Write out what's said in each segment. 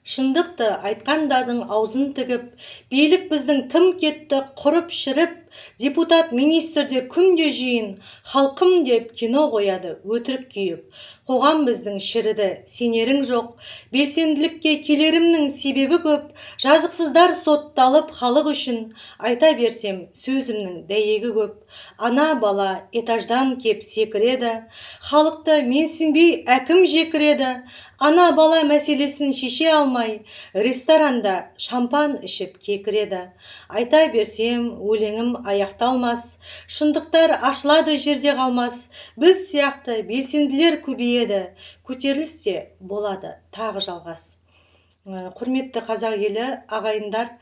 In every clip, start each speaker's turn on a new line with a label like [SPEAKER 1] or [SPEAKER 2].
[SPEAKER 1] Шындықты айтқандардың аузын тігіп, билік біздің тым кетті құрып шіріп, депутат, министрде күнде жиын, халқым деп кино қояды өтірік күйіп. Қоғам біздің шіріді, сенерің жоқ. Белсенділікке келерімнің себебі көп. Жазықсыздар сотталып халық үшін, айта берсем сөзімнің дәйегі көп. Ана бала этаждан кеп секіреді, халықты менсінбей әкім жекіреді. Ана бала мәселесін шеше алмай, ресторанда шампан ішіп кекіреді. Айта берсем өлеңім аяқталмас, шындықтар ашылады, жерде қалмас. Біз сияқты белсенділер көбейеді, көтеріліс те болады тағы жалғас. Құрметті қазақ елі, ағайындар,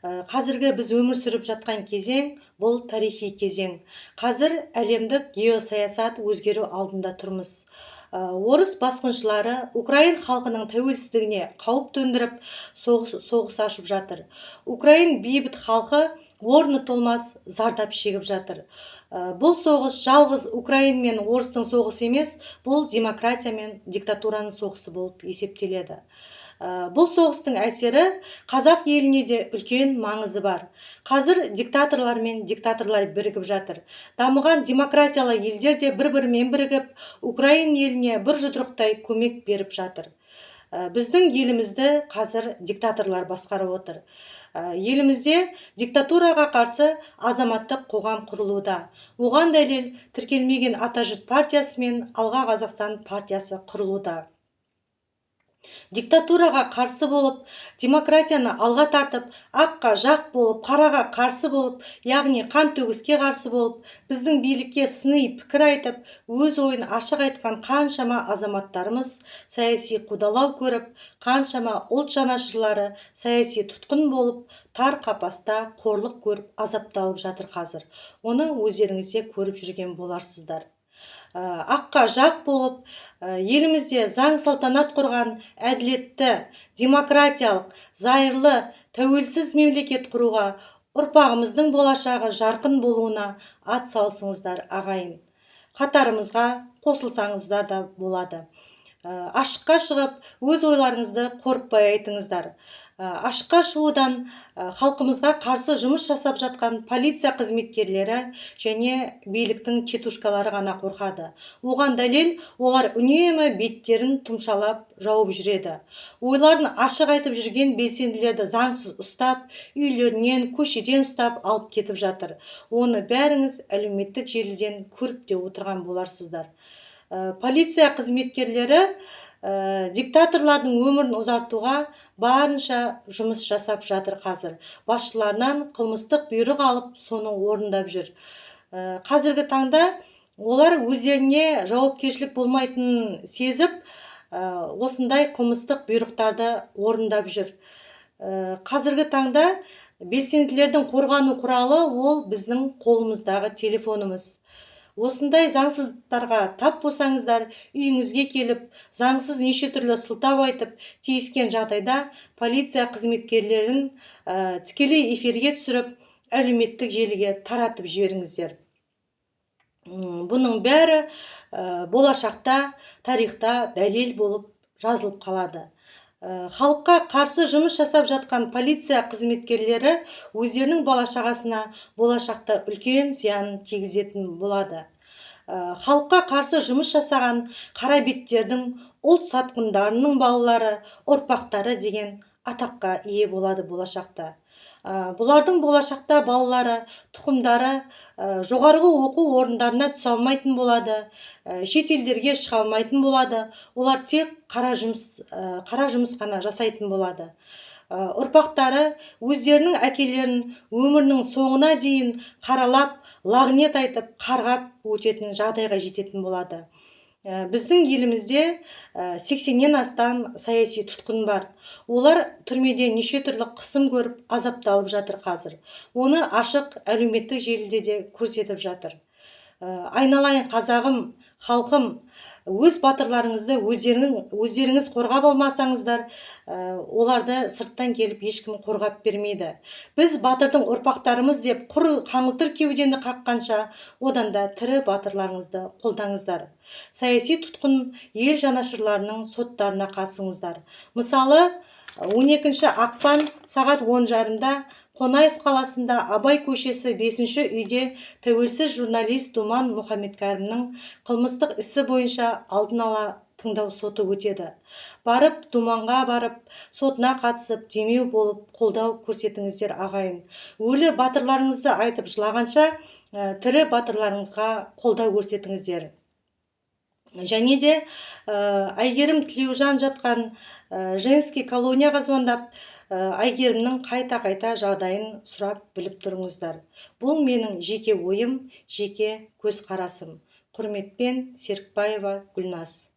[SPEAKER 1] қазіргі біз өмір сүріп жатқан кезең — бұл тарихи кезең. Қазір әлемдік геосаясат өзгеру алдында тұрмыз. Орыс басқыншылары украин халқының тәуелсіздігіне қауіп төндіріп, соғыс ашып жатыр. Украин бейбіт халқы орны толмас зардап шегіп жатыр. Бұл соғыс жалғыз украин мен орыстың соғысы емес, бұл демократия мен диктатураның соғысы болып есептеледі. Бұл соғыстың әсері қазақ еліне де үлкен маңызы бар. Қазір диктаторлар мен диктаторлар бірігіп жатыр. Дамыған демократиялы елдер де бір бірімен бірігіп, украин еліне бір жұдырықтай көмек беріп жатыр. Біздің елімізді қазір диктаторлар басқарып отыр. Елімізде диктатураға қарсы азаматтық қоғам құрылуда. Оған дәлел — тіркелмеген Атажұрт партиясы мен Алға Қазақстан партиясы құрылуда. Диктатураға қарсы болып, демократияны алға тартып, аққа жақ болып, қараға қарсы болып, яғни қан төгіске қарсы болып, біздің билікке сыни пікір айтып, өз ойын ашық айтқан қаншама азаматтарымыз саяси қудалау көріп, қаншама ұлт жанашырлары саяси тұтқын болып, тар қапаста қорлық көріп, азапталып жатыр қазір. Оны өздеріңіз де көріп жүрген боларсыздар. Аққа жақ болып, елімізде заң салтанат құрған әділетті, демократиялық, зайырлы, тәуелсіз мемлекет құруға, ұрпағымыздың болашағы жарқын болуына ат салысыңыздар, ағайын. Қатарымызға қосылсаңыздар да болады. Ашыққа шығып, өз ойларыңызды қорықпай айтыңыздар. Ашыққа шығудан халқымызға қарсы жұмыс жасап жатқан полиция қызметкерлері және биліктің тетушкалары ғана қорқады. Оған дәлел — олар үнемі беттерін тұмшалап жауып жүреді. Ойларын ашық айтып жүрген белсенділерді заңсыз ұстап, үйлерінен, көшеден ұстап алып кетіп жатыр. Оны бәріңіз әлеуметтік желіден көріп те отырған боларсыздар. Полиция қызметкерлері диктаторлардың өмірін ұзартуға барынша жұмыс жасап жатыр қазір. Басшыларынан қылмыстық бұйрық алып, соны орындап жүр. Қазіргі таңда олар өздеріне жауапкершілік болмайтынын сезіп, осындай қылмыстық бұйрықтарды орындап жүр. Қазіргі таңда белсенділердің қорғану құралы — ол біздің қолымыздағы телефонымыз. Осындай заңсыздарға тап болсаңыздар, үйіңізге келіп, заңсыз неше түрлі сылтау айтып тиіскен жағдайда, полиция қызметкерлерін тікелей эфирге түсіріп, әлеуметтік желіге таратып жіберіңіздер. Бұның бәрі болашақта тарихта дәлел болып жазылып қалады. Халыққа қарсы жұмыс жасап жатқан полиция қызметкерлері өздерінің бала шағасына болашақта үлкен зиян тигізетін болады. Халыққа қарсы жұмыс жасаған қара беттердің, ұлт сатқындарының балалары, ұрпақтары деген атаққа ие болады болашақта. Бұлардың болашақта балалары, тұқымдары жоғарғы оқу орындарына түсе алмайтын болады, шетелдерге шыға алмайтын болады. Олар тек қара жұмыс қана жасайтын болады. Ұрпақтары өздерінің әкелерін өмірінің соңына дейін қаралап, лағнет айтып, қарғап өтетін жағдайға жететін болады. Біздің елімізде 80-нен астам саяси тұтқын бар. Олар түрмеде неше түрлі қысым көріп, азапталып жатыр қазір. Оны ашық әлеуметтік желіде де көрсетіп жатыр. Айналайын қазағым, халқым, өз батырларыңызды өздеріңіз қорғап алмасаңыздар, оларды сырттан келіп ешкім қорғап бермейді. Біз батырдың ұрпақтарымыз деп құр қаңылтыр кеудені қаққанша, одан да тірі батырларыңызды қолдаңыздар. Саяси тұтқын ел жанашырларының соттарына қатысыңыздар. Мысалы, 12 ақпан сағат 10:30-да Қонаев қаласында Абай көшесі 5-ші үйде тәуелсіз журналист Думан Мұхамедкәрімнің қылмыстық ісі бойынша алдын ала тыңдау соты өтеді. Барып, Думанға барып, сотына қатысып, демеу болып, қолдау көрсетіңіздер, ағайын. Өлі батырларыңызды айтып жылағанша, тірі батырларыңызға қолдау көрсетіңіздер. Және де Әйгерім Тілеужан жатқан женский колонияға звондап, Әйгерімнің қайта-қайта жағдайын сұрап біліп тұрыңыздар. Бұл менің жеке ойым, жеке көзқарасым. Құрметпен, Серікбаева Гүлназ.